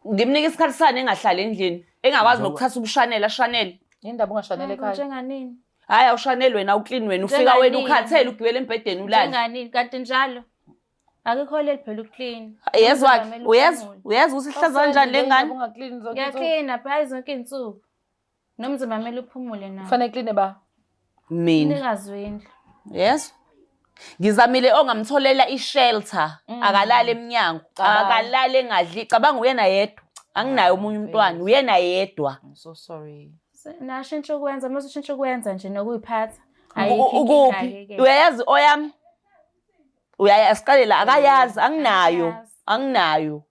Ngimnika isikhathi sani engahlali endlini, engakwazi nokuthatha ubushanela ashanele. Yini ndaba ungashanele ekhaya? Njenganini? Hhayi awushaneli wena uklini wena ufika wena Njenganini? ukhathele ugibele embhedeni ulale. Njenganini? Kanti njalo akekho leli phela ukuklina. Yezwa ke, Umzimba kumele uyezwa, uphumule. uyezwa ukuthi ihlaza kanjani le ngane? Ungaklini zonke insuku. Ngiyaklina phela zonke iy'nsuku. Nomzimba kumele uphumule nawo. Kufanele kline ba. Mina. Umnikazi wendlu. Yes. Ngizamile ongamtholela i-shelter akalali emnyango, Cabanga. akalali engadli. Cabanga uyena yedwa. Anginaye omunye umntwana, uyena yedwa. I'm so sorry. Nashintsha ukwenza, uma ushintsha ukwenza nje nokuyiphatha. U- Ayikho Ukuphi? inkinga-ke. Uyayazi oyami? Uyaya siqale la akayazi, anginayo, Akayazi. anginayo.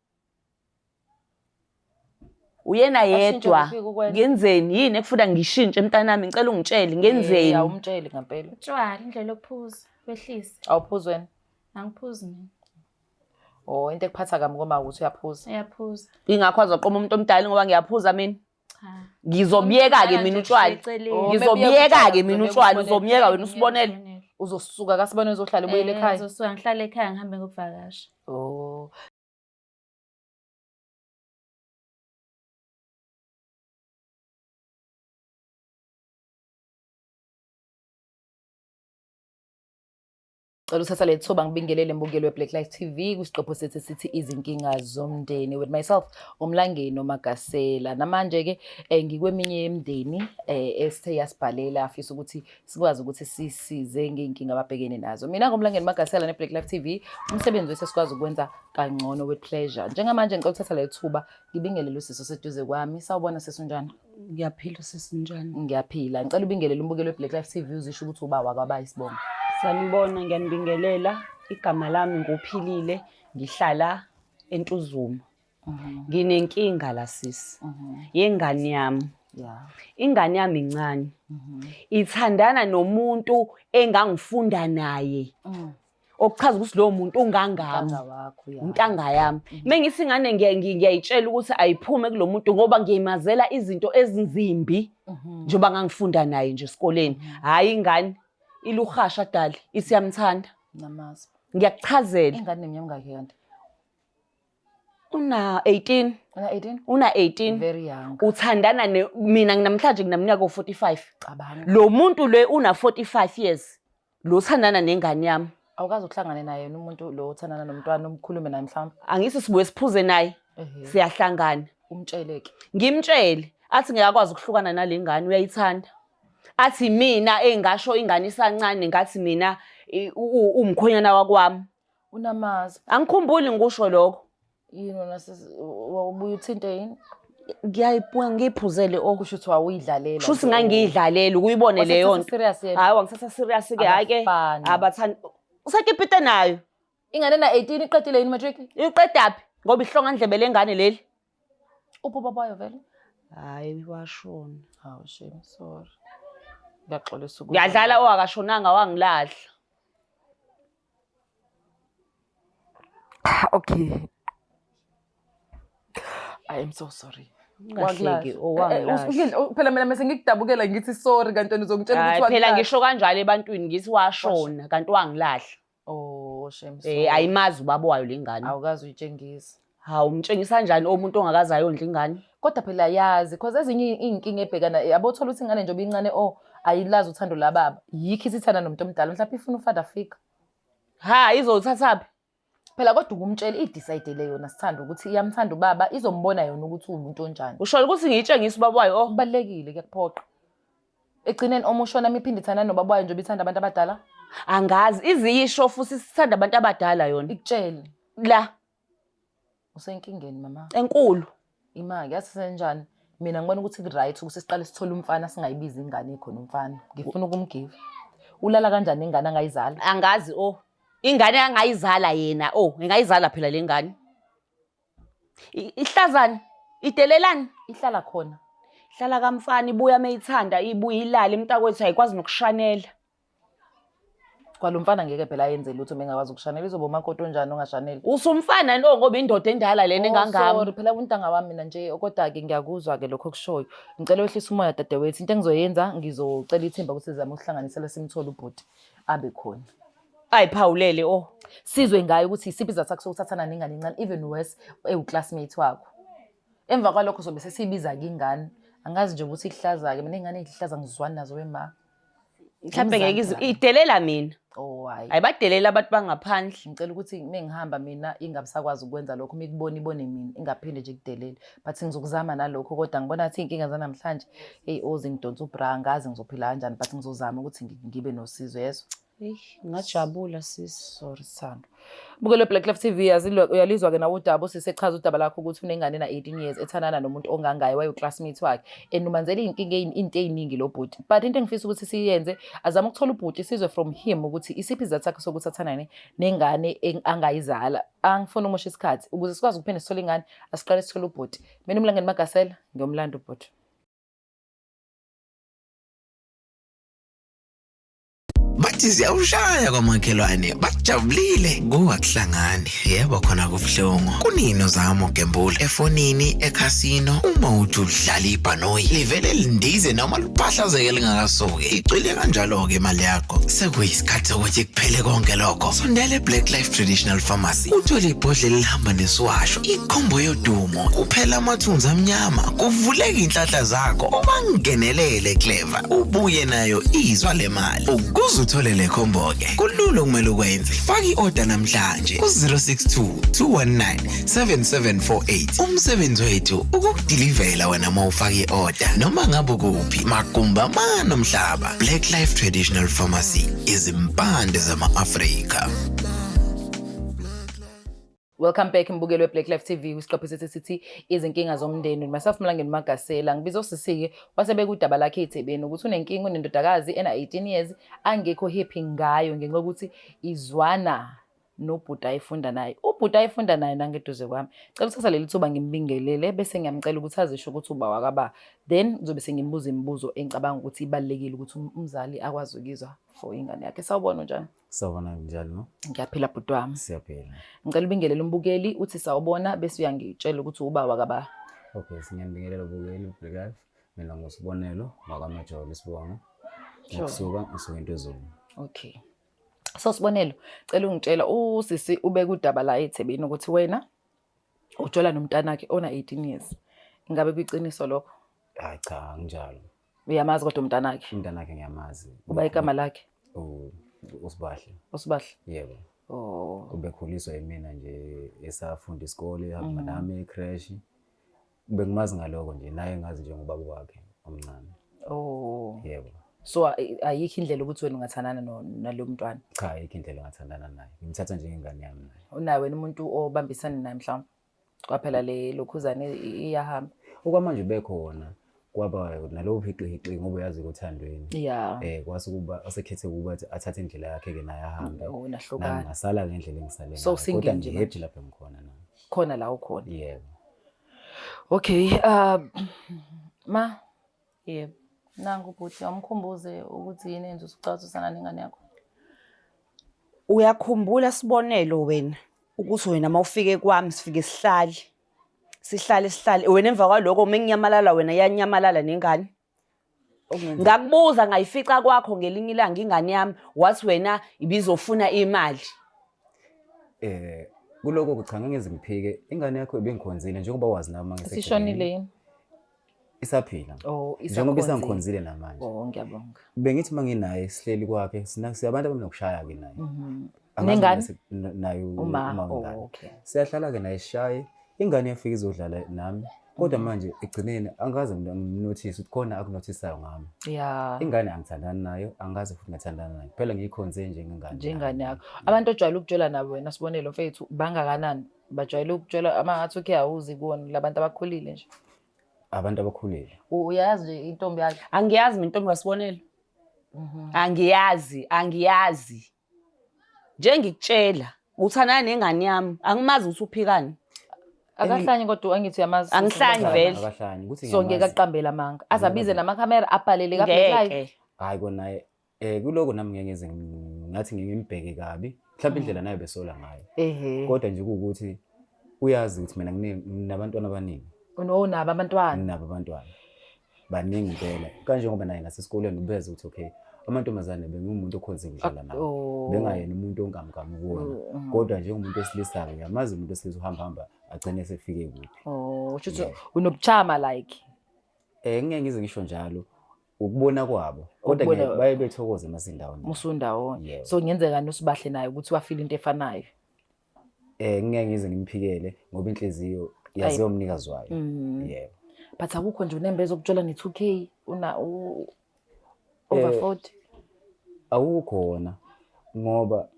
Uyena Ashintshe yedwa. kuphi ukwenza? Ngenzeni yini ekufuna ngishintshe mntanami? Ngicela ungitshele ngenzeni? Awumtsheli ngempela. Utshwala, indlela yokuphuza, wehlise. Awuphuzi wena. Angiphuzi mina. Oh, into ekuphatha kabi ngoba ukuthi uyaphuza. Uyaphuza. Ingakho azoqoma umuntu omdala ngoba ngiyaphuza mina. Cha. Ngizobiyeka-ke mina utshwala. Oh, Ngizobiyeka-ke mina utshwala, uzobiyeka uzomyeka wena usibonele. Uzosuka kasibonele uzohlala ubuyele ekhaya. Ngizosuka ngihlale ekhaya ngihambe ngokuvakasha. Oh. Cela uthatha leli thuba ngibingelele mbukeli we-Black Life TV kwisiqephu sethu esithi izinkinga zomndeni with myself uMlangeni uMagasela. Namanje-ke ngikweminye yemindeni esithe yasibhalela afisa ukuthi sikwazi ukuthi sisize ngey'nkinga ababhekene nazo. Mina nguMlangeni Magasela ne-Black Life TV, umsebenzi wethu esikwazi ukwenza kangcono with pleasure. Njengamanje ngicela uthatha leli thuba ngibingelele usisi oseduze kwami. Sawubona sisi, unjani? Ngiyaphila sisi, njani? Ngiyaphila. Ngicela ubingelele umbukeli we-Black Life TV uzisho ukuthi uba wakwaba isibongo. Sanibona, ngiyanibingelela. Igama lami nguPhilile, ngihlala eNtuzuma. Nginenkinga la sisi, yengane yami. Ingane yami incane. Ithandana nomuntu engangifunda naye. Okuchaza ukuthi lowo muntu ungangami. Untanga wakho, ya. Untanga yami. Mengithi ingane ngiyayitshela ukuthi ayiphume kulo muntu ngoba ngiyimazela izinto ezinzimbi njengoba ngangifunda naye nje esikoleni. Hhayi ingane iluhasha dali, ithi iyamthanda. Namazi. Ngiyakuchazela. Ingane neminyaka emingaki kanti? Una 18. Una 18? Una 18. Very young. Uthandana ne mina namhlanje nginaminyaka o45. Cabanga. Lo muntu le una 45 years. Lo uthandana nengane yami. Awukaze uhlangane naye yena umuntu lo othandana nomntwana umkhulume naye mhlawumbe? Angithi sibuye siphuze naye. Siyahlangana. Umtshele-ke. Ngimtshele athi ngiyakwazi ukuhlukana nale ngane uyayithanda. Athi mina engasho ingane isancane ngathi mina umkhwenyana wakwami. Unamazi. Angikhumbuli ngikusho lokho. Yini wena sisi ubuye uthinte yini? Ngiyayibuka ngiyiphuzele oh. Kusho ukuthi wawuyidlalela. Kusho ukuthi ngangiyidlalela ukuyibone leyo nto. Serious yena. Hayi wangithatha serious ke hayi ke. Abafani. Abathandi. Usekipite nayo. Ingane na 18 iqedile yini matric? Iqedaphi? Ngoba ihlongandlebe lengane leli. Uphi ubaba wayo vele? Hayi washona. Hawu shame, sorry. Ngiyaxolisa ukuthi. Ngiyadlala owakashonanga wangilahla. Okay. I am so sorry. Ungahleki owangilahla. Phela mina mase ngikudabukela ngithi sorry kanti wena uzongitshela Hayi ukuthi phela wangilahla. ngisho kanjalo ebantwini ngithi washona kanti wangilahla. Oh shame sorry. Ayimazi ubaba wayo le ngane. Awukaze uyitshengise. Hawu umtshengisa kanjani omuntu ongakaze ayondla ingane? Kodwa phela yazi because ezinye iy'nkinga ebhekana yabo uthola ukuthi ingane njengoba incane oh ayilazi uthando lababa. Yikho isithanda nomuntu omdala mhlawumbe ifuna ufather figure. Ha izothathaphi? Phela kodwa ukumtshela i-decide-le yona sithanda ukuthi iyamthanda ubaba izombona yona ukuthi uwumuntu onjani. Usho ukuthi ngiyitshengise ubaba wayo oh. Kubalulekile kuyakuphoqa. Egcineni uma ushona iphinde ithanda nobaba wayo njengoba ithanda abantu abadala. Angazi iziyisho futhi sithanda abantu abadala yona. Ikutshele. La. Usenkingeni mama. Enkulu. Imali yazi senjani? Mina ngibona ukuthi ku-right ukuthi siqale sithole umfana singayibizi ingane ikhona umfana. Ngifuna ukumgiva. Ulala kanjani ingane angayizala? Angazi oh. Ingane angayizala yena oh, ingayizala phela le ngane. Ihlazana, idelelana. Ihlala khona. Ihlala kamfana ibuya meyithanda ibuya ilale mntakwethu ayikwazi nokushanela. Kwalo mfana ngeke phela ayenze lutho mengakwazi ukushanela izoba umakoti onjani ongashaneli. Usumfana no ngoba indoda endala lena engangami. Sorry phela untanga wami mina nje kodwa ke ngiyakuzwa ke lokho okushoyo. Ngicela wehlise umoya dadewethu. Into engizoyenza ngizocela ithimba ukuthi sizame ukuhlanganisela simthole ubhuti abe khona. Ayiphawulele oh. Sizwe ngayo ukuthi isiphi isizathu sakho sokuthathana nengane encane even worse ewuclassmate wakho. Emva kwalokho sobe sesiyibiza-ke ingane. Angazi nje ukuthi ihlaza-ke mina ingane ezihlaza ngizwani nazo wema. Mhlawumbe ngeke Ngimzali ize idelela mina. Oh hayi. Ayibadelela abantu bangaphandle. Ngicela ukuthi uma ngihamba mina ingabe sakwazi ukwenza lokho, uma ikubona ibone mina, ingaphinde nje ikudelele. But ngizokuzama nalokho kodwa ngibona ngathi iy'nkinga zanamhlanje, eyi oze ngidonsa ubra, angazi ngizophila kanjani but ngizozama ukuthi ngibe nosizo yezwa. Eyi, ngajabula sisi. Sorry Sithando. Bukele Black Life TV uyalizwa ke nawe udaba usisi echaza udaba lakho ukuthi unengane na 18 years ethandana nomuntu ongangaye wayo classmate wakhe and umanzela izinkinga into eziningi lo bhuti. But into engifisa ukuthi siyenze azama ukuthola ubhuti sizwe from him ukuthi isiphi isizathu sakhe sokuthi athandane nengane angayizala. Angifuni ukumosha isikhathi ukuze sikwazi ukuphinde sithole ingane asiqale sithole ubhuti. Mina uMlangeni Magasela ngiyomlanda ubhuti. Bathi ziyawushaya kwamakhelwane bajabulile kuwakuhlangani yebo khona kubuhlungu kunini uzama ukugembula efonini ekhasino uma uthi udlala ibhanoyi livele lindize noma liphahlazeke lingakasuki icwile kanjalo-ke imali yakho sekuyisikhathi sokuthi kuphele konke lokho sondela e-Black Life Traditional Pharmacy uthole ibhodlela elihamba nesiwasho ikhombo yodumo kuphela amathunzi amnyama kuvuleka iy'nhlanhla zakho ubangenelele clever ubuye nayo izwa le mali ukuze uthole le khombo-ke kulula okumele ukwenze faka i-oda namhlanje ku-062 219 7748 umsebenzi wethu ukukudilivela wena uma ufaka i-oda noma ngabe ukuphi magumba amane omhlaba. Black Life Traditional Pharmacy, izimpande zama-Afrika. Welcome back mbukeli we-Black Life TV kwisiqephu sethu esithi izinkinga zomndeni. Myself Mlangeni Magasela ngibiza usisi-ke wasebeka udaba lakhe ethebeni ukuthi unenkinga unendodakazi ena-18 years angekho happy ngayo ngenxa yokuthi izwana nobhuti ayefunda naye. Ubhuti ayefunda naye nangeduze kwami. Cela ukuthatha leli thuba ngimbingelele bese ngiyamcela ukuthi azisho ukuthi uba wakaba. Then ngizobe sengimbuza imibuzo engicabanga ukuthi ibalulekile ukuthi umzali akwazi ukuyizwa for ingane yakhe. Sawubona, unjani? Sawubona, njani no? Ngiyaphila bhuti wami. Siyaphila. Ngicela ubingelele umbukeli uthi sawubona bese uyangitshela ukuthi uba wakaba. Okay, singiyambingelela ubukeli Black Life. Mina nguSibonelo ngwakaMajolo isibongo. Sure. Ngikusuka ngisuka eNtuzuma. Okay. So Sibonelo, cela ungitshela usisi ubeka udaba la ethebeni ukuthi wena ujola nomntanakhe ona 18 years. Ingabe kuyiqiniso lokho? Hayi cha, anginjalo. Uyamazi kodwa umntanakhe? Umntanakhe ngiyamazi. Uba igama lakhe? USibahle. USibahle. Yebo. Oh. Ubekhuliswa yimina nje esafunda isikole hamba nami e-creche. Bengimazi ngaloko nje naye ngazi nje ngobaba wakhe omncane. Oh. Yebo. So ayikho indlela ukuthi wena ungathandana nalo mntwana? Cha, ayikho indlela engathandana naye. Ngimthatha njengengane yami naye. Unawe wena umuntu obambisana naye mhlawumbe? Kwaphela le lokhuzane iyahamba. Okwamanje bekhona kwaba nalowo hiqi ngoba uyazi kuthandweni. Kwase kuba asekhethe ukuba athathe indlela yakhe ke naye ahambe. Oh, nahlukana. Nami ngasala ngendlela engisale So ngayo. single Kodwa nje ngi-happy manje? lapho engikhona nami. Khona la ukhona. Yebo. Okay, ma Yebo. Nangu bhuti, awumkhumbuze ukuthi yini enza usucathisana nengane yakho. Uyakhumbula Sibonelo wena ukuthi wena mawufike kwami sifike sihlale. Sihlale sihlale wena emva kwaloko uma nginyamalala wena iyanyamalala nengane. Ngakubuza ngayifica kwakho ngelinye ilanga ingane yami wathi wena ibizofuna imali. Kuloko cha ngeke ngize ngiphike ingane yakho ibingikhonzile njengoba wazi nami mangisekhaya. Isishonile yini? Isaphila. Oh, Njengoba isakhonzile. isangikhonzile namanje. Oh, ngiyabonga. Bengithi manginaye sihleli kwakhe siyabantu abanokushaya ke naye. Angazi Nengane? noma naye Uma, uma oh, wengane. okay. Siyahlala ke naye sishaye ingane yafika izodlala nami. Kodwa manje egcineni angikaze nginothise ukuthi khona akunothisayo ngami. Ingane angithandani nayo, angikaze futhi ngathandana nayo. Phela ngiyikhonze nje ngengane. Njengane yakho. Abantu ojwayele ukujola nabo wena Sibonelo mfethu bangakanani? Bajwayele ukujola ama ngathi ukhe awuzi kuwona labantu abakhulile nje. Abantu abakhulile. Uyazi nje intombi yakhe? Angiyazi mina intombi kaSibonelo. Angiyazi, angiyazi. Njengikutshela, uthandana nengane yami, angimazi ukuthi uphikani. Akahlanyi kodwa angithi uyamazi. Angihlanyi vele. Akahlanyi ukuthi So ngeke ngiyamazi. aqambele amanga. Azabize namakhamera abhalele ka Black Life. Ngeke. Hayi kona kuloko nami ngeke ngize ngathi ngimbheke kabi. Mhlawumbe indlela nayo besola ngayo. Kodwa nje kuwukuthi uyazi ukuthi mina nginabantwana abaningi. Unabo abantwana? Nginabo abantwana. Baningi impela. Kanje ngoba naye ngasesikoleni ubeze ukuthi okay, amantombazane bengumuntu okhonze ukudlala nawo. Bengayena umuntu ongamgami kuwona. Kodwa njengomuntu wesilisa-ke, ngiyamazi umuntu wesilisa uhamba hamba Agcine esefike kuphi. Oh, usho ukuthi unobuchama like. Eh ngeke ngize ngisho njalo ukubona kwabo kodwa Ukubona- baye bethokoze masindawonye. Musundawonye. Yebo. So kungenzeka noSibahle naye ukuthi wafila into efanayo. Eh ngeke ngize ngimphikele ngoba inhliziyo yaziwa umnikazi wayo. Yebo. But akukho nje unembeza okutshola ne-2K una over 40. Awukhona ngoba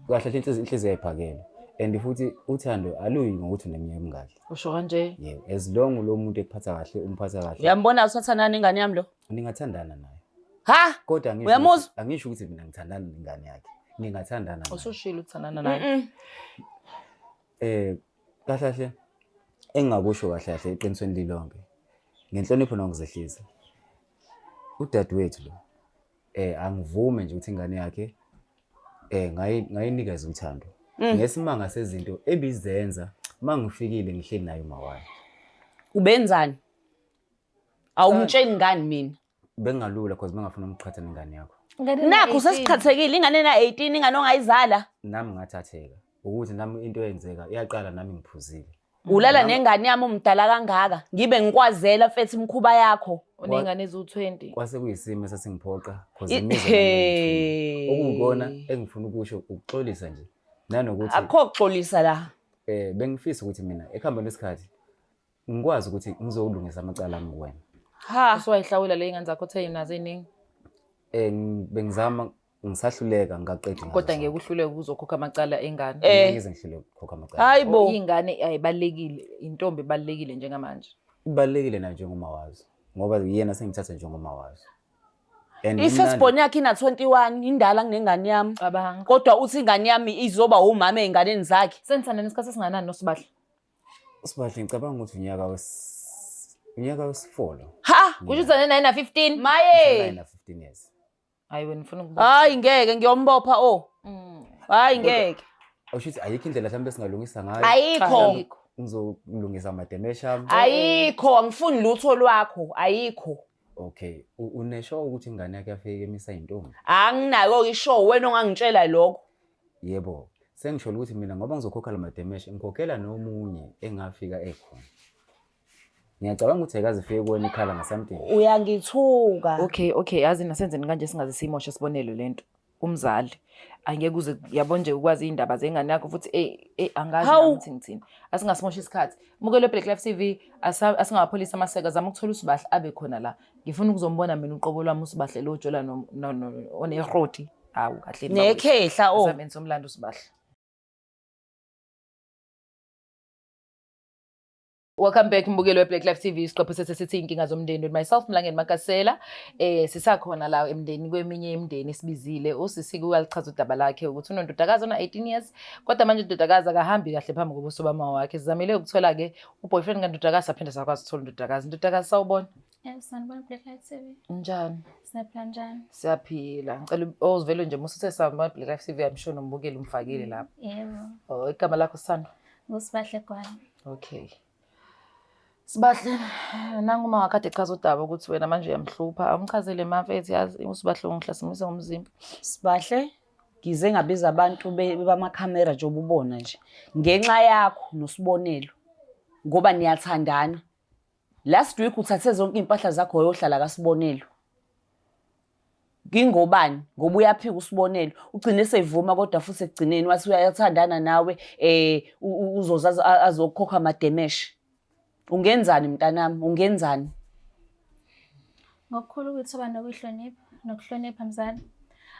kahle kahle inhliziyo ayiphakele and futhi uthando aluyi ngokuthi uneminyaka emingaki. Usho kanje? Yebo, as long lo muntu ekuphatha kahle umphatha kahle. Uyambona usathandana nengane yami lo? Ningathandana naye. Ha? Kodwa angisho Uyamuzwa? angisho ukuthi mina ngithandana nengane yakhe. Ngingathandana naye. Usushilo ukuthandana naye. Eh kahle kahle engingakusho kahle kahle eqinisweni lilonke ngenhlonipho nokuzehlisa. Udadewethu lo angivume nje ukuthi ingane yakhe ngayinikeza uthando. Ngesimanga sezinto ebizenza mangifikile ngihleli naye uma wayo. Ubenzani? Awumtsheli ngani mina? Bengalula cause bengafuna umqhatha nengane yakho. Nakho sesiqhathekile ingane na 18 ingane ongayizala. Nami ngathatheka ukuthi nami into eyenzeka iyaqala nami ngiphuzile. Ulala nengane yami umdala kangaka ngibe ngikwazela mfethu imikhuba yakho. Uney'ngane eziwu-20. Kwase kuyisimo esasingiphoqa cause imizwa nami okungikona engifuna ukusho ukuxolisa nje nanokuthi Akukho kuxolisa la. Bengifisa ukuthi mina ekuhambeni kwesikhathi ngikwazi ukuthi ngizolungisa amacala ami kuwena. Ha. Usuwayihlawula le ingane zakho othe nazo eziningi. Bengizama ngisahluleka ngingaqedi ngazo Kodwa zonke. ngeke uhluleke ukuzokhokha amacala engane. Ngeke ngize ngihluleke ukukhokha amacala. Hayi bo. Ingane ayibalekile, intombi ibalekile njengamanje. Ibalekile nayo njengoma wazo ngoba yena sengimthatha njengoma wazo. And I-first born yakhe ina 21 indala kunengane yami. Cabanga. Kodwa uthi ingane yami izoba umama ezinganeni zakhe. Senithandana isikhathi esinganani noSibahle? Sibahle ngicabanga ukuthi unyaka wesi-4 lo. Ha! Kusho ukuthi naye na 15. Maye. Na 15 years. Hayi wena ufuna ukuba. Hayi ngeke ngiyombopha oh. Hayi ngeke. Awusho ukuthi ayikho indlela mhlawumbe esingalungisa ngayo. Ayikho. Ngizolungisa amademesha ami. Ayikho, angifuni lutho lwakho, ayikho. Okay, unesho ukuthi ingane yakhe yafike emisa intombi. Anginayo ishow wena ongangitshela lokho. Yebo, sengisho ukuthi mina ngoba ngizokhokha la mademesha ngikhokhela nomunye engafika ekhona. Ngiyacabanga ukuthi ayikaze ifike kuwena ikhala ngasomething. Uyangithuka. Okay, okay, yazi nasenzeni kanje singaze simoshe sibonelo lento. Umzali angeke uze yabo nje ukwazi indaba zengane yakho futhi angazi nami ukuthi ngithini. Asingasimosha isikhathi. Mukelo Black Life TV asingawapholisa amaseka zama ukuthola uSibahle abe khona la. Ngifuna ukuzombona mina uqobo lwami uSibahle lo jola no oneroti. Hawu kahle. Nekhehla oh. Asameni somlando uSibahle. Welcome back mbukeli we-Black Life TV, isiqephu sethu sithi inkinga zomndeni with myself Mlangeni Makasela. Sisakhona la emndeni kweminye imindeni esibizile. Usisi uyalichaza udaba lakhe ukuthi unondodakazi ona 18 years kodwa manje undodakazi akahambi kahle phambi kobuso bama wakhe. Sizamile ukuthola ke uboyfriend kandodakazi saphinde sakwazi ukuthola undodakazi. Ndodakazi sawubona. Yes, sanibona Black Life TV. Njani? Siyaphila njani? Siyaphila. Ngicela ozivele nje musuthe sawubona Black Life TV, I'm sure nombukeli umfakile lapho. Yebo. Oh, igama lakho Sandra? NguSibahle Gwala. Okay. Sibahle, nangu uma wakade echaza udaba ukuthi wena manje uyamhlupha, awumchazele mafethu yazi uSibahle ungihlasimisa ngomzimba. Sibahle, ngize ngabiza abantu bamakhamera nje ububona nje. Ngenxa yakho noSibonelo ngoba niyathandana. Last week uthathe zonke impahla zakho wayohlala kaSibonelo. Ngingobani? Ngoba uyaphika uSibonelo. Ugcine sevuma kodwa futhi ekugcineni wathi uyathandana nawe uzoza azokhokha amademesh. Ungenzani mntanami? Ungenzani? Ngokukhulu ukuyithoba nokuhlonipha, nokuhlonipha mzali.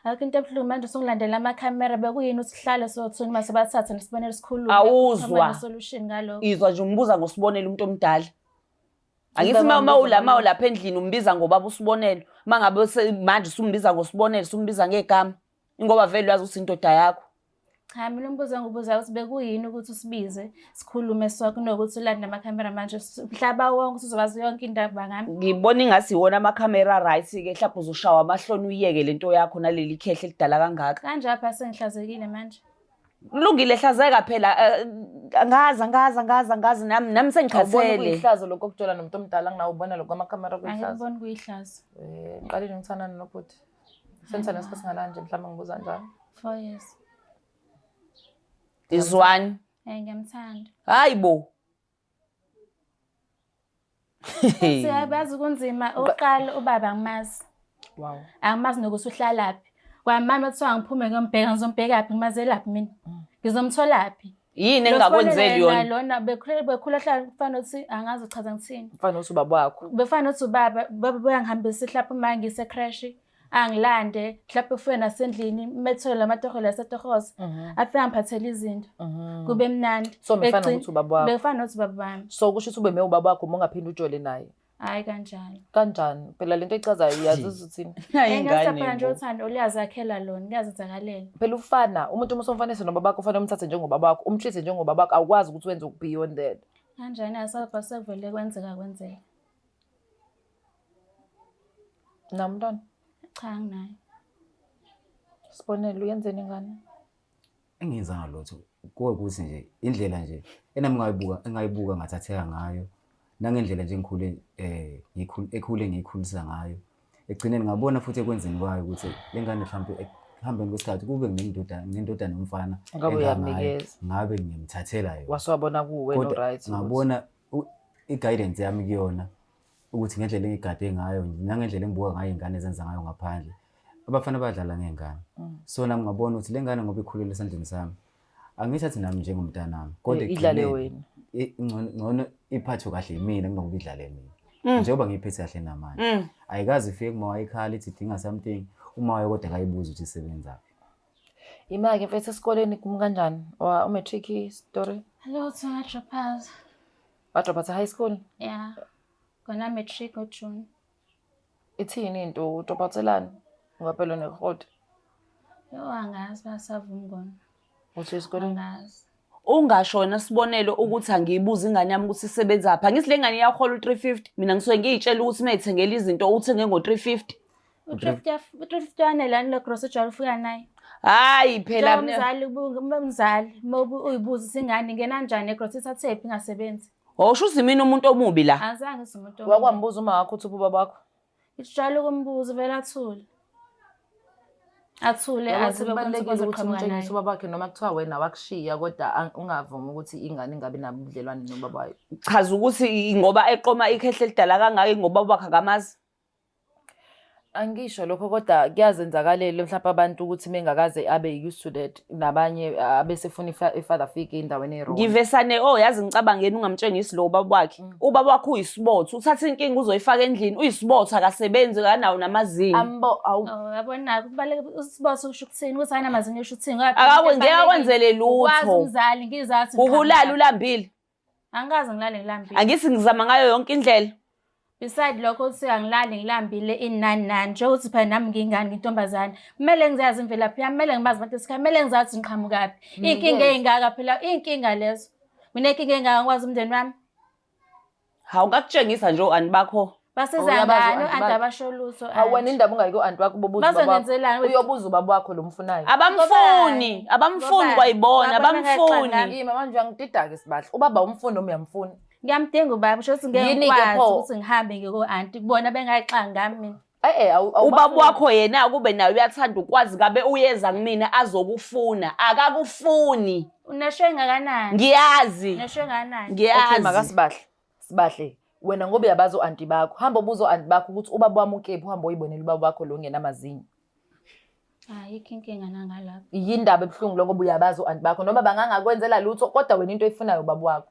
Akukho into ebuhlungu manje usungilandela amakhamera bekuyini usihlale sothuni mase bathathe nesibonelo sikhulume. Awuzwa. Solution ngalokho. Izwa nje umbuza ngoSibonelo umuntu omdala. Angithi Umbuza uma ulama ngobaba. ulapha endlini umbiza ngobaba uSibonelo. Mangabe manje usumbiza ngoSibonelo, usumbiza ngegama. Ingoba vele uyazi ukuthi indoda yakho. Cha, mina umbuzo engiwubuzayo ukuthi bekuyini ukuthi usibize sikhulume sonke kunokuthi ulande amakhamera manje mhlaba wonke usuzobazi yonke indaba ngami. Ngibona ingathi iwona amakhamera right ke, mhlawumbe uzoshawa amahloni uyeke lento yakho naleli khehle elidala kangaka. Kanje apha sengihlazekile manje. Kulungile, hlazeka phela. Angazi, angazi, angazi, angazi nami, nami sengikhathele. Awuboni kuyihlazo lokho okujola nomuntu omdala nginawo ubona lokho amakhamera kuyihlazo. Angikuboni kuyihlazo. Ngiqalile ngithandana nobhuti. Senithanda isikhathi singanani nje mhlawumbe ngibuza njalo? 4 years. Izwani. Ngiyamthanda. Hayi bo. Siyabazi kunzima oqala ubaba angimazi. Wow. Angimazi nokuthi uhlalaphi. Kwamama kuthiwa ngiphume ngiyombheka ngizombhekaphi ngimazelaphi mina. Ngizomtholaphi. Yini engingakwenzeli yona? Lona bekhula bekhula hlala kufana nokuthi angazi uchaza ngithini. Mfana uthi ubaba wakho. Befana nokuthi ubaba baba bayangihambisa mhlawumbe uma ngise creche angilande mhlawumbe ufike nasendlini methole lamatoho lasetohoza afike angiphathele izinto kube mnandi. So befana Ekugcin- nokuthi ubaba wakho. Befana nokuthi ubaba wami. So kusho ukuthi ube me ubaba wakho uma ungaphinde ujole naye. Hayi kanjalo. Kanjani? Phela lento echazayo uyazi uthini? Engasaphana nje uthando luyazakhela lona, luyazenzakalela. Phela ufana, umuntu uma usomfanisa nobaba wakho ufanele umthathe njengobaba wakho, umtreat njengobaba wakho, awukwazi ukuthi wenze beyond that. Kanjani asabha sekuvele kwenzeka kwenzeka. Na mntwana, Cha anginayo. sibonele uyenzeni ingane? Engiyenzanga lutho kuwukuthi nje indlela nje enami ngayibuka engayibuka ngathatheka ngayo nangendlela nje engikhule eh ngikhule ekhule ngiyikhulisa ngayo ekugcineni ngabona futhi ekwenzeni kwayo ukuthi le ngane mhlawumbe ekuhambeni kwesikhathi kube nginendoda nginendodana yomfana Ngabe engangayo, uyamnikeza. ngabe ngiyamthathela yona Wasewabona kuwe no kodwa right. ukuthi- ngabona i-guidance yami kuyona ukuthi ngendlela engigade ngayo nangendlela engibuka ngayo iy'ngane ezenza ngayo ngaphandle abafana badlala ngey'ngane so nami ngabona ukuthi le ngane ngoba ikhulele esandleni sami angiyithathi nami njengomntanami kodwa Idlale ekugcineni, wena. ngcono iphathwe kahle yimina kunokuba idlale mina njengoba ngiyiphethe kahle namanje ayikaze ifike kuma wayikhala ithi idinga something uma wayo kodwa akayibuzi ukuthi isebenzaphi. Ima-ke mfethu esikoleni kumi kanjani? Wa umatric story? Lutho nga-drop out. Wa-drop out high school? Yeah. Kona matric ngoJune. Ithini into u-drop out-elani? Ungaphela nehodi. Yo angazi basavuma kona. Uthi esikoleni? Angazi. Ungasho wena sibonelo ukuthi angiyibuze ingane yami ukuthi isebenzaphi. Angithi le ngane iyahola u-350 mina ngisuke ngiyitshela ukuthi uma ithengela izinto uthenge ngo-350. U-350 wanelani lo grocery ojwayele ufika naye? Hhayi phela mina. Umzali umzali uma uyibuza ukuthi ingane ingena kanjani egrocery ithathephi ingasebenzi. Oh, sho ukuthi mina umuntu omubi la. Angizange ngize umuntu omubi. Wakwambuza uma wakho uthi uphi ubaba wakho? Ngijwayele ukumbuza vele athule. Athule Yabo, azibe kubalulekile ukuthi ukuthi uzoqhamuka umtshengise naye. ubaba wakhe noma kuthiwa wena wakushiya kodwa ungavumi ukuthi ingane ingabi nabo ubudlelwane nobaba wayo. Chaza ukuthi ngoba eqoma ikhehle elidala kangaka ngoba ubaba wakhe akamazi. Angisho lokho kodwa kuyazenzakalela mhlawumbe abantu ukuthi mengakaze abe used to that nabanye abesefuna i-father figure endaweni e-wrong. Ngivesane oh yazi ngicabangeni ungamtshengisi lo ubaba wakhe. Ubaba wakhe uyisibotho, uthatha inkinga uzoyifaka endlini, uyisibotho akasebenzi akanawo namazinyo. Ambo awu Oh, yabona kubaluleke usibotho usho ukuthini ukuthi ayinamazinyo usho ukuthini ngoba phela Akakwe into ngeke ebalulekile akwenzele ukwazi lutho. umzali ngizathi Ukulala ulambile. Angikaze ngilale ngilambile. Angithi ngizama ngayo yonke indlela. Beside lokho ukuthi angilali ngilambile inani nani njengokuthi phela nami ngiyingane ngintombazane kumele ngizazi imvelaphi yami kumele ngibazi abantu esikhaya kumele ngizazi ukuthi ngiqhamukaphi iy'nkinga ey'ngaka phela iy'nkinga lezo mina inkinga ey'ngaka ngikwazi umndeni wami. Hawu ngakutshengisa nje o-anti bakho. Basiza Uyabazi ngani o-anti o-anti bakhe? abasho lutho Hawu wena anti. indaba ungayi ku-anti wakho ubobuza ubaba wakho. Bazongenzelani? Uyobuza ubaba wakho lo mfunayo. Abamfuni, Ngobani? abamfuni Ngobani? kwayibona, Babona abamfuni. ngexangami. Yima manje uyangidida-ke Sibahle. Ubaba umfuni noma uyamfuna? Ngiyamdinga ubaba usho ukuthi ngeke Yini-ke ngikwazi pho? ukuthi ngihambe ngiye ko-anti kubona bengayixangi ngami mina. Eh eh Ubaba wakho yena kube naye uyathanda ukwazi kabe uyeza kumina azokufuna. Akakufuni. Unesho engakanani? Ngiyazi. Unesho engakanani? Okay Ngiyazi. makaSibahle. Sibahle wena ngoba uyabazi o-anti bakho hamba ubuze o-anti bakho ukuthi ubaba wami ukephi uhambe uyibonele ubaba wakho lo ongenamazinyo. Ayikho inkinga nangalapho. Yindaba ebuhlungu lo ngoba uyabazi o-anti bakho noma bangangakwenzela lutho kodwa wena into oyifunayo ubaba wakho.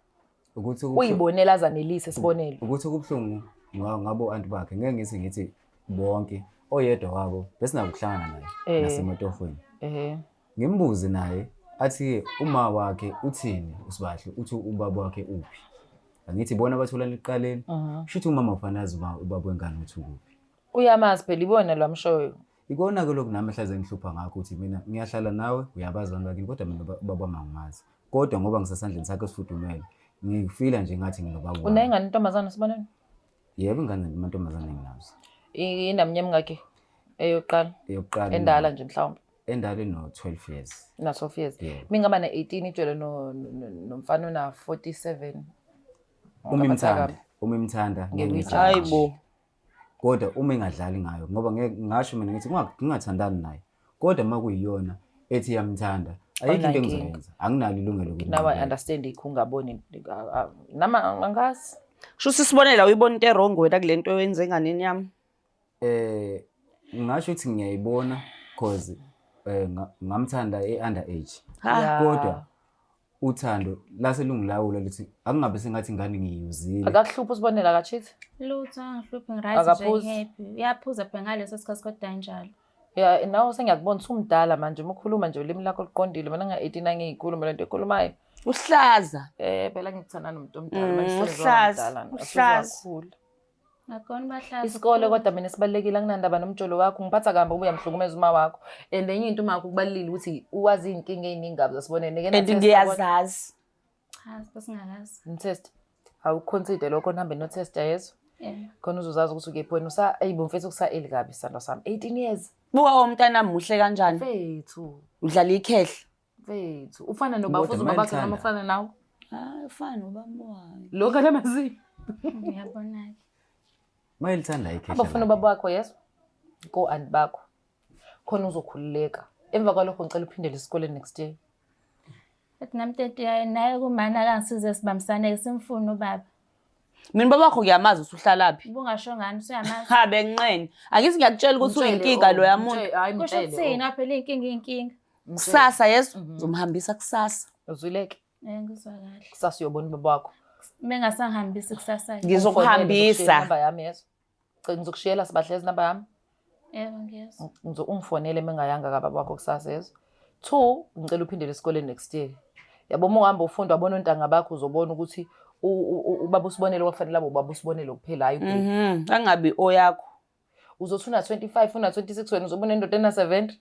Ukuthi Uyibonela azanelise sibonelo. Ukuthi kubuhlungu ngabo anti bakhe ngeke ngithi ngithi bonke oyedwa wabo besinakuhlangana naye nasematohweni. Ngimbuze naye athi uma wakhe uthini uSibahle uthi ubaba wakhe uphi. Angithi bona batholana ekuqaleni. Shuthi umama ufanele azi ubaba wengane uthi ukuphi. Uyamazi phela ibona lo amshoyo. Ikona-ke lokhu nami ehlaze ngihlupha ngakho ukuthi mina ngiyahlala nawe uyabazi abantu bakini kodwa mina ubaba wami angimazi. Kodwa ngoba ngisesandleni sakhe esifudumele ngifila nje ngathi nginobaba wami. Unayo ingane intombazane sibonelo? Yebo ingane amantombazane enginazo. Inaminyaka emingaki eyokuqala? Eyokuqala. Endala nje mhlawumbe. Endala ino-12 years. Ina 12 years. Yeah. Mingaba na-18 ijwayele nomfana ona-47. Uma imthanda, uma imthanda ngeke Ngeke Hayi bo. Kodwa uma engadlali ngayo ngoba ngeke ngasho mina ngithi ngingathandani naye. Kodwa uma kuyiyona ethi iyamthanda ayikho into engizoyenza. Anginalo ilungelo ukuthi Now I understand ikho ungaboni nama angazi. Kusho ukuthi isibonela uyibona into e-wrong wena kule nto oyenze enganeni yami. Ngingasho ukuthi ngiyayibona cause ngamthanda e-under age. Ha. Kodwa uthando lase lungilawula lithi akungabe sengathi ingane ngiyuzile. Akakuhluphi usibonela akachithi? Lutho angihluphi ngi-right nje Akaphuzi? ngi-happy. Uyaphuza phela ngaleso sikhathi kodwa njalo. Ya nawe sengiyakubona usumdala manje uma ukhuluma nje ulimi lakho luqondile mina nga-18 angiyikhuluma lento ekhulumayo. Uhlaza. Phela ngikuthanda nomuntu omdala manje sengizoba Uhlaza, mdala, uhlaza. asuzakhula. Ngakhona bahlaza. Isikole kodwa mina sibalulekile anginandaba nomjolo wakho ngiphatha kabi ngoba uyamhlukumeza uma wakho and enye into uma wakho kubalulekile ukuthi uwazi iy'nkinga ey'ningi kabi zasibonene And ngiyazazi. Cha, sesingakazi. Nitest awukhonside lokho nihambe notesta yezo Yeah. khona uzozazi ukuthi ukephi wena usa eyi bomfethu kusa-eli kabi sithandwa sami 18 years Buka umntana muhle kanjani. mfethu Udlala ikhehla. mfethu ufana nobaba Kodwa futhi ubabakhe noma mayelithanda. ufana nawe Hayi ufana nobaba wayo. lokhu anamazinyo Ngiyabona-ke. Mayelithanda ikhehla. abafuna lakhe. ubaba wakho yeso ko-anti bakho khona uzokhululeka emva kwalokho ngicela uphindele esikoleni next year Ethi nami tete naye kumana akangisize sibambisane simfune ubaba. Mina baba wakho ngiyamazi ukuthi uhlalaphi. Ubungasho ngani usuyamazi. Ha benqene. Angithi ngiyakutshela ukuthi Mtshele, uyinkinga oh, loya muntu. hayi, Kusho mtshele, ukuthini oh. phela iy'nkinga iy'nkinga. Kusasa yeso uzomhambisa kusasa. Uzwileke Eh ngizwa kahle. kusasa uyobona ubaba wakho Mengasangihambisi kusasa. Ngizokuhambisa. Inamba yami yeso ngizokushiyela sibahlezi inamba yami Yebo ngiyezwa. Ungifonele mengayanga kababa wakho kusasa yeso two ngicela uphindele esikoleni next year yabo uma uhamba ufunda wabona ontanga bakho uzobona ukuthi ubaba usibonelo kwakufanele abe ubaba usibonelo kuphela hayi ubheki. Angabi oyakho. Uzothi una-25 una-26 wena uzobona indoda ena-70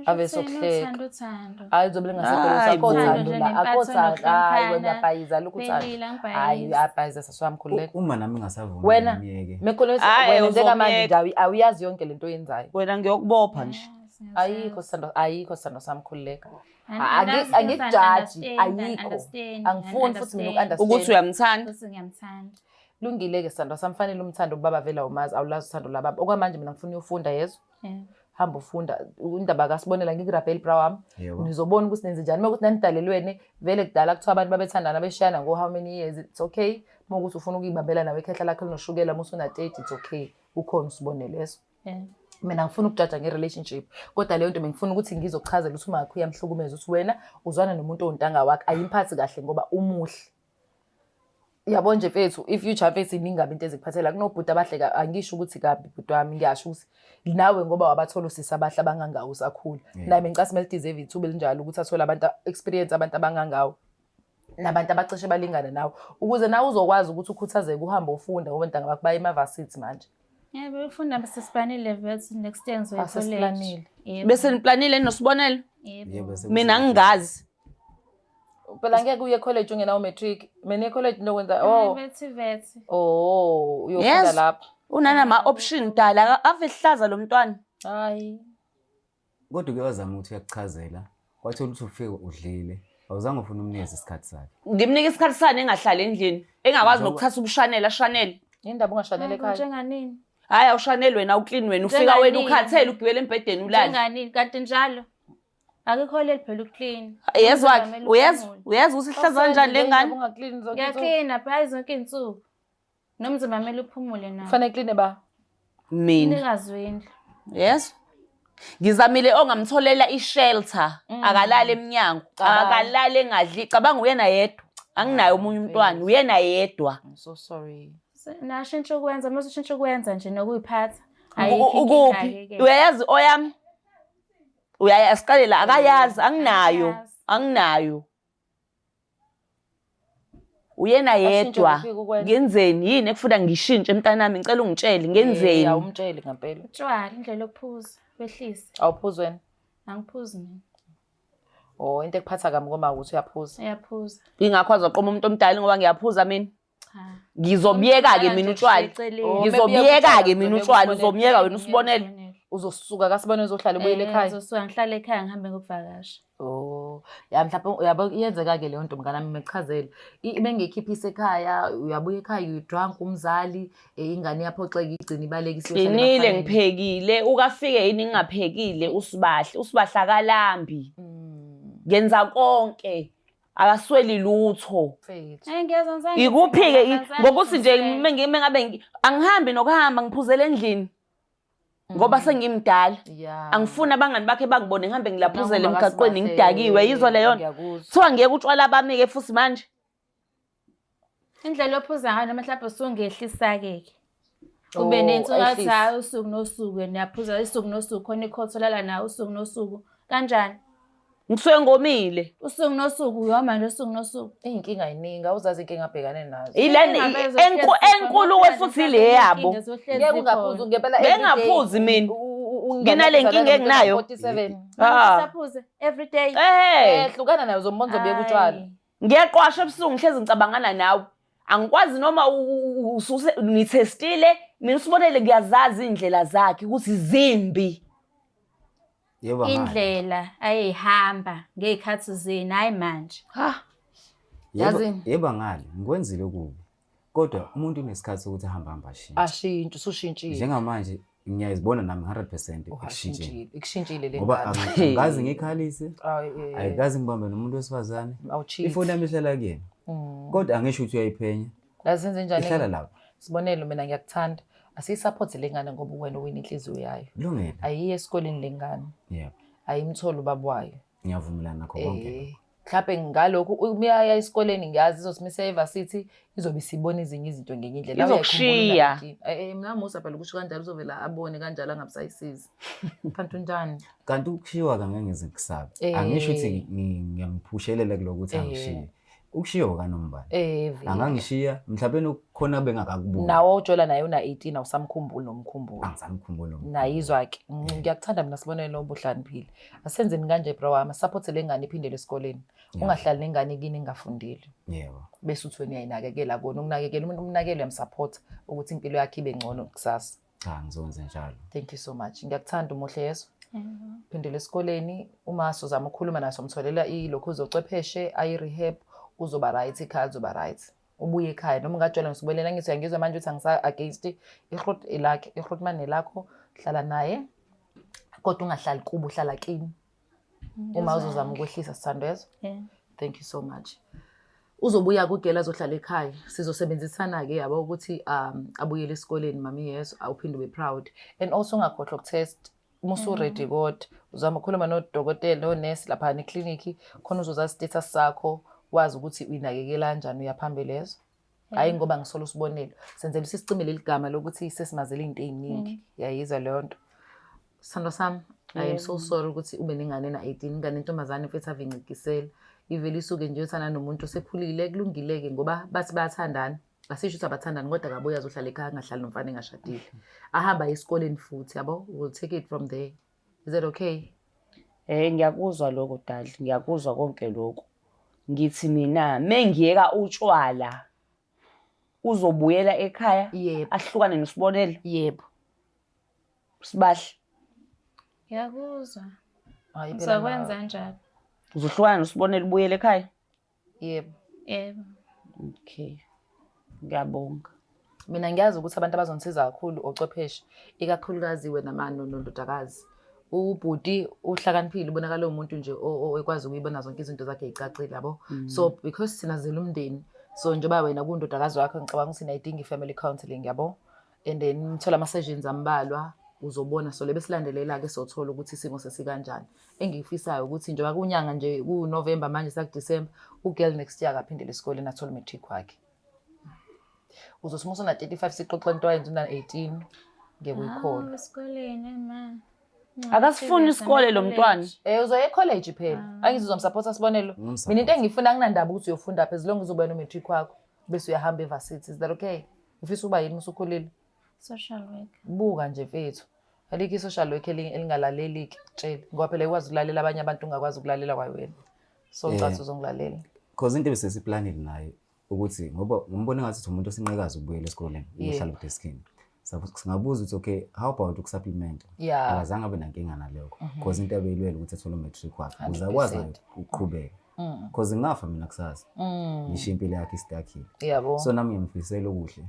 ave sokuhleka. Uthando uthando. Hayi uzobe lingasekho Hayi bo. akho Uthando thando nje la akho nempatho thando hayi wena nokuhloniphana. uyabhayiza lokhu uthando Phelile, angibhayizi. hayi uyabhayiza saswami khululeka Uma nami ngingasavumi Wena, ngiyeke. mekhona Hhayi, wena njengamanje uzomyeka. nje awuyazi yonke lento oyenzayo Wena ngiyokubopha nje. Ayikho sithando ayikho sithando sami khululeka Angikujaji, ayikho. Angifuni futhi mina uku-understand. Ukuthi uyamthanda. Ukuthi ngiyamthanda. Lungile-ke sithando sami fanele umthando ubaba vele awumazi awulazi uthando lababa okwamanje mina ngifuna uyofunda yezwa Yeah. hamba ufunda indaba kasibonela ngikurabheli bra wami Yebo. nizobona ukuthi nenze njani uma ukuthi nanidalelwene vele kudala kuthiwa abantu babethandana beshayana ngo-how many years it's okay uma ukuthi ufuna ukuyibambela nawe ikhehla lakho linoshukela uma usuna-30 it's okay ukhona usibonelo yeso Yeah. mina ngifuna ukujaja nge-relationship kodwa leyo nto bengifuna ukuthi ngizokuchazela ukuthi umakho uyamhlukumeza ukuthi wena uzwana nomuntu owuntanga wakhe ayimphathi kahle ngoba umuhle yabo nje mfethu i-future mfethu iningi kabi into ezikuphathela kunobhuti abahle angisho ukuthi kabi bhuti wami ngiyasho ukuthi nawe ngoba wabathola osisi abahle abangangawo usakhula nami ngicasi kumele deserve ithuba elinjalo ukuthi athole abantu experience abantu abangangawo nabantu abacishe balingane nawe ukuze nawe uzokwazi ukuthi ukhuthazeke uhambe ufunda ngoba ntanga bakho baye emavasithi manje. Yebo, ufunda sesiplanile vele next year ngizoya Ah, college. sesiplanile. Yebo. Bese niplanile nosibonelo? Yebo. Yebo, Mina ngingazi. Phela ngeke uye college ungenawo matric. Mina e-college nokwenza oh Bethi vethi. oh uyofunda Yes. lapho. Unanama option dala ave hlaza lo mntwana. Hayi. Kodwa uke wazama ukuthi uyakuchazela, wathola ukuthi ufike udlile, awuzange ufune umnikeze isikhathi sakhe. Ngimnika isikhathi sani engahlali endlini, engakwazi nokuthatha ubushanela ashanele. Indaba ungashanele ekhaya. Njenganini? Hayi awushaneli wena uclean wena ufika wena Njenganini? ukhathele ugibele embhedeni ulale. Njenganini? Kanti njalo. Akukho leli phela ukuclean. Yezwa ke, uyezwa, uyezwa ukuthi ihlaza kanjani le ngane? Ungaclean zonke insuku. Ngiyaklina phela zonke iy'nsuku. Nomzimba kumele uphumule nawo. Kufanele clean ba. Mina. Umnikazi wendlu. Yes. Ngizamile ongamtholela i-shelter akalali emnyango, akalali engadli. Cabanga uyena yedwa. Anginaye omunye umntwana, uyena yedwa. I'm so sorry. Nashintsha ukwenza, uma ushintsha ukwenza nje nokuyiphatha. Ukuphi? Uyayazi oyami? Uyayazi siqale la akayazi, anginayo, anginayo. Uyena Ashintshe yedwa. kuphi ukwenza? Ngenzeni yini ekufuna ngishintshe mntanami ngicela ungitshele ngenzeni? Awumtsheli ngempela. Utshwala, indlela yokuphuza, wehlise. Awuphuzi wena. Angiphuzi mina. Oh into ekuphatha kabi ngoba ukuthi uyaphuza. Uyaphuza. Ingakho azoqoma umuntu omdala ngoba ngiyaphuza mina. Cha. Ngizobiyeka-ke mina utshwala. Eceleni. Oh, Ngizobiyeka-ke mina utshwala, uzomyeka wena usibonele. Uzosuka kasibonele uzohlala ubuyele ekhaya. Ngizosuka ngihlale ekhaya ngihambe ngokuvakasha. Oh, ya mhlawumbe uyabo iyenzeka ke leyo nto mnganami ngichazele. Bengikhiphisa ekhaya, uyabuya ekhaya you drunk umzali, ingane iyaphoxeka igcina ibaleka isiyohlala Qinile emafaneni. ngiphekile, ukafike yini ngingaphekile usibahle, usibahle akalambi. Ngenza konke. Akasweli lutho. Mfethu. Eh, ngiyezwa ngizange Ikuphi-ke ngizange ngokuthi nje ngizwe. mengabe angihambi nokuhamba ngiphuzela endlini ngoba sengimdala. Yeah. Angifuni abangani bakhe bangibone ngihambe ngilaphuzele Nakuba emgaqweni kasibahle, ngidakiwe. Yizwa leyo nto. ngiyakuzwa. Kuthiwa ngiyeke utshwala bami-ke futhi manje. Indlela ophuza ngayo noma mhlawumbe usungehlisa-ke ke. Ube Oh, nensuku ngathi ayihlise. hhayi usuku nosuku wena uyaphuza usuku nosuku khona ikhotho olala nawo usuku nosuku. Kanjani? Ngisuke ngomile. Usuku nosuku uyoma nje usuku nosuku. Iy'nkinga yiningi awuzazi inkinga abhekane nazo. Ilena Inkinga ezohlezi zikhona, enkulu-ke futhi ile yabo. inkinga ezohlezi Ngeke ungaphuzi zikhona. ngempela every day. Bengaphuzi mina. Ungane Nginale nkinga enginayo. 47. Ah. Usaphuze every day. Eh. Eh, hlukana nayo uzombona uzobuyeka utshwala. Ayi. Ngiyaqwasha ebusuku ngihlezi ngicabangana nawe. Angikwazi noma ususe ngithestile mina usibonele ngiyazazi iy'ndlela zakhe ukuthi zimbi. Yebo angale. Indlela ayeyihamba ngey'khathi zenu, hhayi manje. Ha. Yebo Yazini? yebo angale ngikwenzile okubi. Kodwa umuntu unesikhathi sokuthi ahambe ahambe ashintshe. Ashintshe usushintshile. Njengamanje ngiyazibona nami 100% ekushintsheni. Ushintshile. Ikushintshile le Ngoba ngane. angikaze ngikhalise, Ayi, eh, ayikaze ngibambe nomuntu wesifazane. awucheat. Ifoni yami ihlala kuyena. Kodwa angisho ukuthi uyayiphenya. Yazi senze njani? Ihlala lapho. Sibonelo mina ngiyakuthanda. Asiyisupport le ngane ngoba wena uwina inhliziyo yayo. Kulungile. Ayiye esikoleni le ngane. Yebo. Ayimtholi ubaba wayo. Ngiyavumelana nakho konke. Eh, mhlawumbe ngalokhu uma iyaya esikoleni ngiyazi izosimisa e-varsity izobe isibona ezinye izinto ngenye indlela. Nawe uyayikhumbula Izokushiya. unaleyinkinga. Eh, eh, mina musa phela ukusho kanjalo uzovela abone kanjalo angabusayisizi. Kanti unjani? Kanti ukushiwa kangeke ngize ngikusabe. Eh. Angisho ukuthi ngiyamphushelela kuloko ukuthi Eh. angishiye. Ukushiwa kanombani. Eh, vele. Angangishiya mhlawumbe khona bengakakuboni. Nawe ojola naye una-18 awusamkhumbuli nomkhumbuli. Angisamkhumbuli nomkhumbuli. Nayizwa-ke. Ngiyakuthanda mina Sibonelo obuhlaniphile. Asenzeni kanje bro wami, support le ngane iphindele esikoleni. Ungahlali nengane kini ingafundile. Yebo. Bese uthi wena uyayinakekela kona, ukunakekela umuntu umnakekele uyamsupport ukuthi impilo yakhe ibe ngcono kusasa. Cha ngizokwenza njalo. Thank you so much. Ngiyakuthanda umuhle yeso. Phindele esikoleni uma sozama ukukhuluma naso mtholela ilokhu uzochwepheshe ayi-rehab uzoba right ekhaya uzoba right. Ubuye ekhaya noma ungajola ngisibonela ngithi uyangizwa manje ukuthi angisa against ihrot elakhe ihrotman elakho hlala naye kodwa ungahlali kubo uhlala kini. Uma uzozama ukwehlisa sithandwezo. Yeah. Thank you so much. Uzobuya kugela azohlala ekhaya. Sizosebenzisana ke yabo ukuthi abuyele esikoleni mami yeso awuphinde ube proud. And also ungakhohlwa ukutest uma usu-ready kodwa uzama ukukhuluma nodokotela nonesi lapha eklinikhi khona uzozazi status sakho wazi ukuthi uyinakekela kanjani uya phambili lezo. Hhayi ngoba ngisola usibonelo. Senzela ukuthi sicime leli gama lokuthi sesimazele iy'nto ey'ningi. Yayizwa leyo nto. Sithandwa sami, I am so sorry ukuthi ube nengane ena-18, ingane entombazane mfethu ave incikisela. Ivele isuke nje yothanda nomuntu osekhulile, kulungile-ke ngoba bathi bayathandana. Asisho ukuthi abathandani kodwa akabuye azohlala ekhaya angahlali nomfana engashadile. Ahamba aye esikoleni futhi yabo, we'll take it from there. Is that okay? Ngiyakuzwa lokho dali, ngiyakuzwa konke lokho. Ngithi mina mengiyeka utshwala uzobuyela ekhaya Yebo. ahlukane noSibonelo. Yebo. Sibahle. Ngiyakuzwa. Hayi phela Ngizokwenza njalo. Uzohlukana noSibonelo ubuyele ekhaya? Yebo. Yebo. Okay. Ngiyabonga. Mina ngiyazi ukuthi abantu abazongisiza kakhulu ochwepheshe, ikakhulukazi wena ma nondodakazi. Ubhuti uhlakaniphile, ubonakala umuntu nje ekwazi ukuyibona zonke izinto zakhe ey'cacile yabo. So because thina zela umndeni, so njengoba wena kundodakazi wakho ngicabanga ukuthi nayidinga i-family counselling yabo. And then ngithola ama-sessions ambalwa uzobona so lebe silandelela-ke sothola ukuthi isimo sesikanjani. Engikufisayo ukuthi njengoba kunyanga nje ku-November manje saku-December, u-girl next year akaphindele esikoleni athole u-matric wakhe. Uzothi uma usuna-35 sixoxe into wayenza una-18 ngeke uyikholwe. Hawu, esikoleni ma. Akasifuni isikole lo mntwana. Uzoya e-college phela. Angithi uzomsupport Sibonelo. Ngimsupport. Mina into engiyifuna anginandaba ukuthi uyofunda phi as long as uzoba no-matric wakho bese uyahamba e-varsity. Is that okay? Ufisa uba yini usukhulile? Social worker. Buka nje mfethu. Alikho i-social worker elingalaleli tshela ngoba phela ikwazi ukulalela abanye abantu ungakwazi ukulalela kwawena. So ngicabanga uzongilalela. Cause into ebesesiplanile naye ukuthi ngoba ngimbona ngathi umuntu osinqikazi ukubuyela esikoleni ukuhlala edeskini. Singabuza ukuthi okay how about ukusupplement? Yeah. Akazange abe nankinga nalokho. Cause into abeyilwela ukuthi athole umatric wakhe. Ukuze akwazi naye ukuqhubeka. Cause ngingafa mina kusasa. Ngishiye impilo yakhe istakile. Yabo. So nami ngiyamfisela okuhle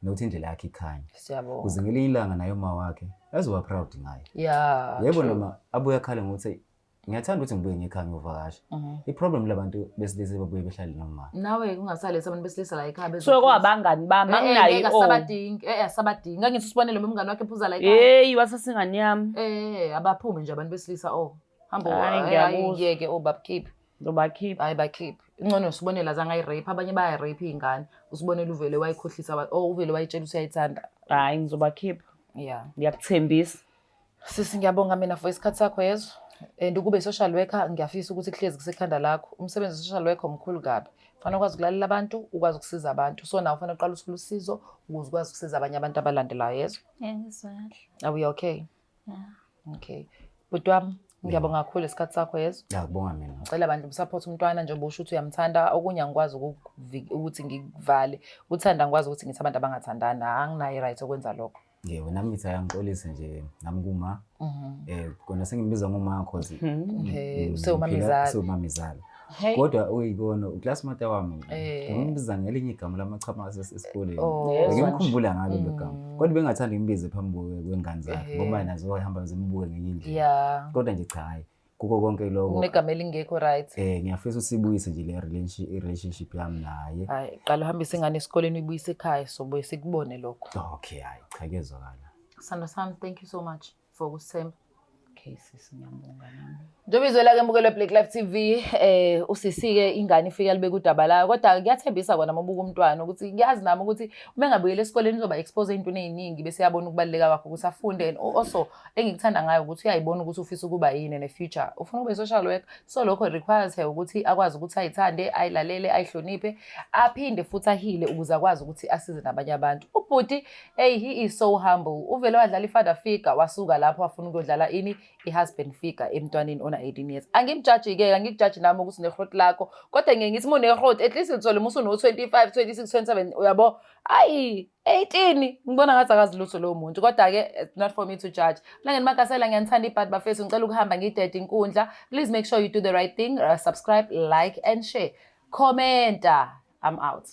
nokuthi indlela yakhe ikhanye. Siyabonga. Ukuze ngelinye ilanga naye uma wakhe azoba proud ngaye. Yeah. Yebo noma abuye akhale ngokuthi Ngiyathanda ukuthi ngibuye ngekhaya ngiyovakasha. I-problem labantu besilisa babuye behlale noma. Nawe kungasaletha abantu besilisa la ekhaya Suke kwabangani bami anginayo ngeke i-own. asabadingi, asabadingi. Ngangithi usibonele umngani wakhe ephuza la ekhaya. Hey, wasasingane yami. Abaphume nje abantu besilisa oh. Hamba Hhayi, ngiyakuzwa. yeke oh babukhiphe. Ngizobakhipha. Hayi bakhiphe. Ingcono usibonele azange ayirape, abanye bayarape iy'ngane. Usibonele uvele wayikhohlisa oh uvele wayitshela ukuthi uyayithanda. Hhayi ngizobakhipha. Yeah. Ngiyakuthembisa. Sisi ngiyabonga mina for isikhathi sakho yezwa. And ukube i-social worker ngiyafisa ukuthi kuhlezi kusekhanda lakho. Umsebenzi we-social worker omkhulu kabi. Kufanele ukwazi ukulalela abantu, ukwazi ukusiza abantu. So nawe ufanele uqale uthole usizo ukuze ukwazi ukusiza abanye abantu abalandelayo yezwa. Yeah, ngizwa kahle. Are we okay? Yeah. Okay. Bhuti wami, ngiyabonga kakhulu isikhathi sakho yezwa. Ngiyakubonga mina. Ngicela bandla umsupport umntwana njengoba usho ukuthi uyamthanda. Okunye angikwazi ukuthi ngikuvale. Uthanda angikwazi ukuthi ngithi abantu abangathandani. Anginayo i-right okwenza lokho. Yebo, nami ngithi ayangixolise nje nami kuma. Kona sengimbiza ngoma cause Usewumamezala. Usewumamezala. Hey. Kodwa uyikona uclassmate wami. Ngimbiza ngelinye igama lamachama esikoleni. Ngimkhumbula ngalo lo gama. Kodwa bengathanda ngimbize phambi kwengane zakhe ngoba nazo wahamba zimbuke ngenye indlela. Kodwa nje cha hayi kuko konke lokho. Kunegama elingekho right. Ngiyafisa usibuyise nje le relationship yami naye. Hayi, qala uhambise ingane esikoleni uyibuyise ekhaya sobuye sikubone lokho. Okay, hayi cha kuyezwakala. Sando sami, thank you so much for ukusithemba. Okay sisi ngiyabonga nami. Njengoba izwela-ke mbukelo Black Life TV, usisi-ke ingane ifike libeka udaba layo, kodwa kuyathembisa kona uma ubuka umntwana ukuthi ngiyazi nami ukuthi uma engabuyela esikoleni uzoba expose ey'ntweni ey'ningi bese uyabona ukubaluleka kwakho ukuthi afunde. And also engikuthanda ngayo ukuthi uyayibona ukuthi ufisa ukuba yini in the future, ufuna ukuba i-social worker, so lokho requires her ukuthi akwazi ukuthi ayithande, ayilalele, ayihloniphe, aphinde futhi ahile ukuze akwazi ukuthi asize nabanye abantu. Ubhuti, hey, he is so humble. Uvele wadlala i-father figure, wasuka lapho wafuna ukuyodlala ini i-husband figure emntwaneni ona 18 years. Angimjaji-ke, angikujaji nami ukuthi unehrot lakho, kodwa ngiye ngithi uma unehrot at least uthole uma usuno-25, 26, 27, uyabo? Ayi, 18 ngibona ngathi akazi lutho lowo muntu, kodwa-ke it's not for me to judge. Mlangeni Magasela, ngiyanithanda ibhadi bafethu, ngicela ukuhamba ngidede inkundla. Please make sure you do the right thing, subscribe, like and share. Commenta. I'm out.